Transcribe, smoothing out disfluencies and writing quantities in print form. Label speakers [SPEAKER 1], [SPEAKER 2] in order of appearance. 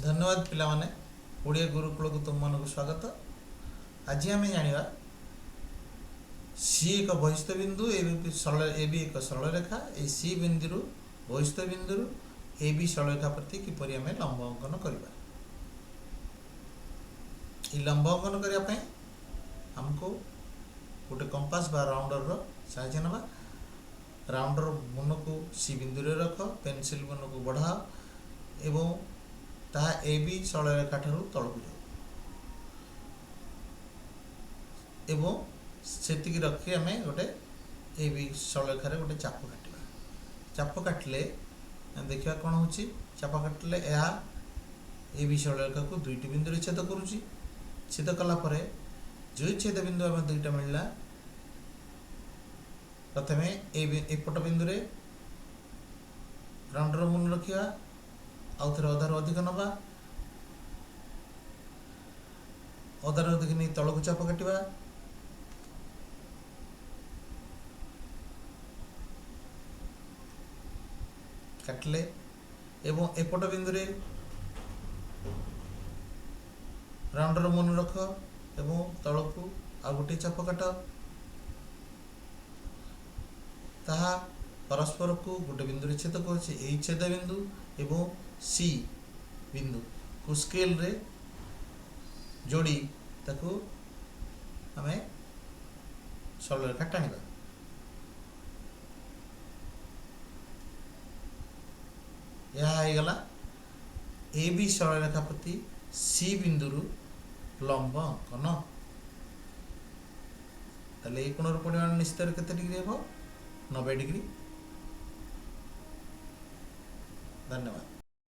[SPEAKER 1] ଧନ୍ୟବାଦ ପିଲାମାନେ, ଓଡ଼ିଆ ଗୁରୁକୁଳକୁ ତୁମମାନଙ୍କୁ ସ୍ୱାଗତ। ଆଜି ଆମେ ଜାଣିବା ସି ଏକ ବହିସ୍ଥ ବିନ୍ଦୁ, ଏ ବି ସରଳ, ଏ ବି ଏକ ସରଳରେଖା। ଏହି ସି ବିନ୍ଦୁରୁ, ବହିସ୍ଥ ବିନ୍ଦୁରୁ ଏ ବି ସରଳରେଖା ପ୍ରତି କିପରି ଆମେ ଲମ୍ବ ଅଙ୍କନ କରିବା। ଏହି ଲମ୍ବ ଅଙ୍କନ କରିବା ପାଇଁ ଆମକୁ ଗୋଟେ କମ୍ପାସ ବା ରାଉଣ୍ଡରର ସାହାଯ୍ୟ ନେବା। ରାଉଣ୍ଡର ମୁନକୁ ସି ବିନ୍ଦୁରେ ରଖ, ପେନସିଲ ମୁନକୁ ବଢ଼ାଅ ଏବଂ ତାହା ଏ ବି ସରଳରେଖା ଠାରୁ ତଳକୁ ଯାଉ ଏବଂ ସେତିକି ରଖି ଆମେ ଗୋଟେ ଏ ବି ସରଳରେଖାରେ ଗୋଟେ ଚାପ କାଟିବା। ଚାପ କାଟିଲେ ଦେଖିବା କ'ଣ ହେଉଛି। ଚାପ କାଟିଲେ ଏହା ଏ ବି ସରଳରେଖାକୁ ଦୁଇଟି ବିନ୍ଦୁରେ ଛେଦ କରୁଛି। ଛେଦ କଲା ପରେ ଯେଉଁ ଛେଦ ବିନ୍ଦୁ ଆମେ ଦୁଇଟା ମିଳିଲା, ପ୍ରଥମେ ଏପଟ ବିନ୍ଦୁରେ ରାଉଣ୍ଡର ମୁନ ରଖିବା, ଆଉ ଥରେ ଅଧାରୁ ଅଧିକ ନେବା, ଅଧାରୁ ଅଧିକ ନେଇ ତଳକୁ ଚାପ କାଟିବା। କାଟିଲେ ଏବଂ ଏପଟ ବିନ୍ଦୁରେ ରାଉଣ୍ଡର ମୁନ ରଖ ଏବଂ ତଳକୁ ଆଉ ଗୋଟିଏ ଚାପ କାଟ। ତାହା ପରସ୍ପରକୁ ଗୋଟେ ବିନ୍ଦୁରେ ଛେଦ କରୁଛି। ଏହି ଛେଦ ବିନ୍ଦୁ ଏବଂ ସି ବିନ୍ଦୁକୁ ସ୍କେଲରେ ଯୋଡ଼ି ତାକୁ ଆମେ ସରଳରେଖା ଟାଣିବା। ଏହା ହେଇଗଲା ଏ ବି ସରଳରେଖା ପ୍ରତି ସି ବିନ୍ଦୁରୁ ଲମ୍ବ ଅଙ୍କନ। ତାହେଲେ ଏଇ କୋଣର ପରିମାଣ ନିଶ୍ଚିତ କେତେ ଡିଗ୍ରୀ ହେବ? 90 ଡିଗ୍ରୀ। ଧନ୍ୟବାଦ।